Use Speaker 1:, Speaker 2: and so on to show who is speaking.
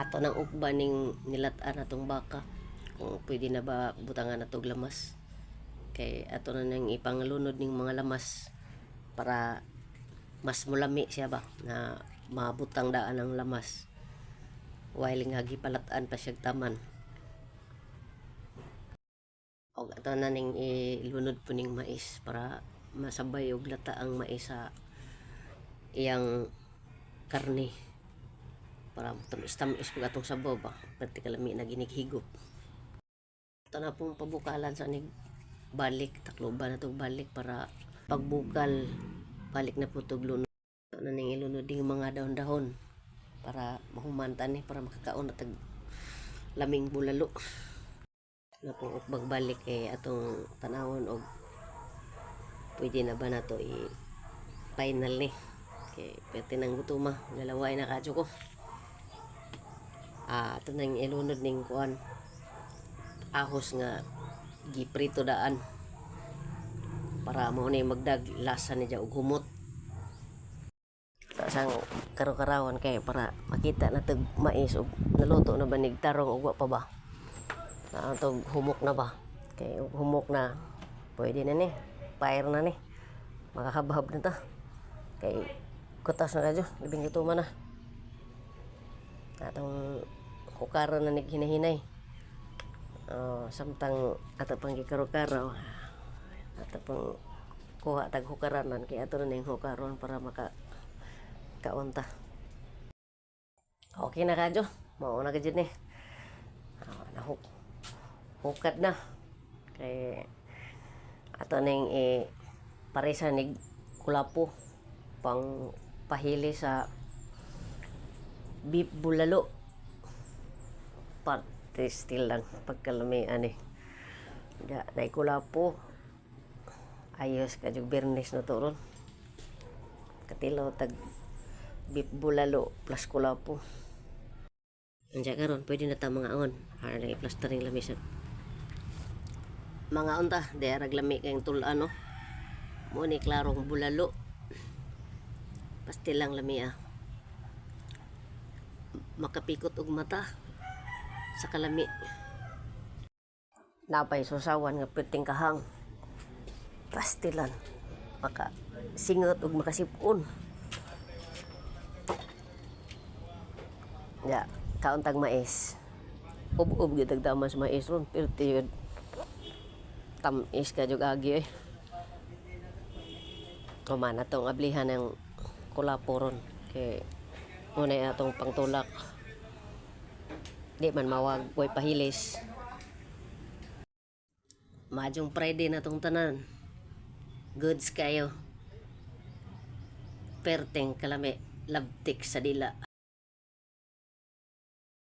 Speaker 1: Ato nang ukba ning nilat-an atong baka kung pwede na ba butangan natog lamas, kay ato na nang ipanglunod ning mga lamas para mas mulami siya ba na mabutang daan ang lamas while nga gipalat-an pa siya taman. Og ato na ning ilunod po ning mais para masabay og lata ang mais sa iyang karne para tamis-tamis pag atong sabaw ba, perti kalami na ginighigop. Ito na pong pabukalan sa nig balik takloban na tog balik para pagbukal balik na po tog lunod. Ito na ning ilunod ding mga dahon-dahon para mahuman ta ni, para makakaon na tag laming bulalo na pong ukbag balik kay atong tanawon og pwede na ba nato i final ni, kay pwede nang gutuma, galaway na kadyo ko. Ah, ato nang ilunod ning kuan, ahos nga giprito daan para mao ni magdag lasa niya og humot sang karo-karawan, kay para makita na tag mais og naluto na ba nig tarong ug wa pa ba na tog humok na ba. Kay og humok na, pwede na ni, fire na ni, makakabhab na ta kay kutas na kadyo, labing gutuma na. Atong hukaron na nig hinahinay. Oh, samtang ato pang gikaro-karo, ato pang kuha tag hukaranan kay ato na ning hukaron para maka kaon ta. Okay na kadyo, mao na gyud ni. Ah, nahuk hukad na kay ato ning i parisa nig kulapo pang pahili sa beef bulalo. Parte still lang pagkalamian eh. Ya, nay kulapo. Ayos ka jug Biyernes na to ron. Katilaw tag beef bulalo plus kulapo. Andiya karon pwede na ta mangaon. Ara na i-plastering lamisa. Mga unta, di arag lami kayong tul-an, no. Mo ni klarong bulalo. Pastil lang lami ah. Makapikot og mata sa kalami. Napay susawan nga perting kahang. Pastilan. Maka singot og makasipon. Ya, kauntag mais. Ub-ub gyud tag damas mais ron, perti yun. Tamis ka jug agi eh. Kuman atong ablihan ng kulapo ron kay unay atong pangtulak. Di man mawag way pahilis. Maayong Friday na tong tanan. Goods kayo. Perteng kalami, labtik sa dila.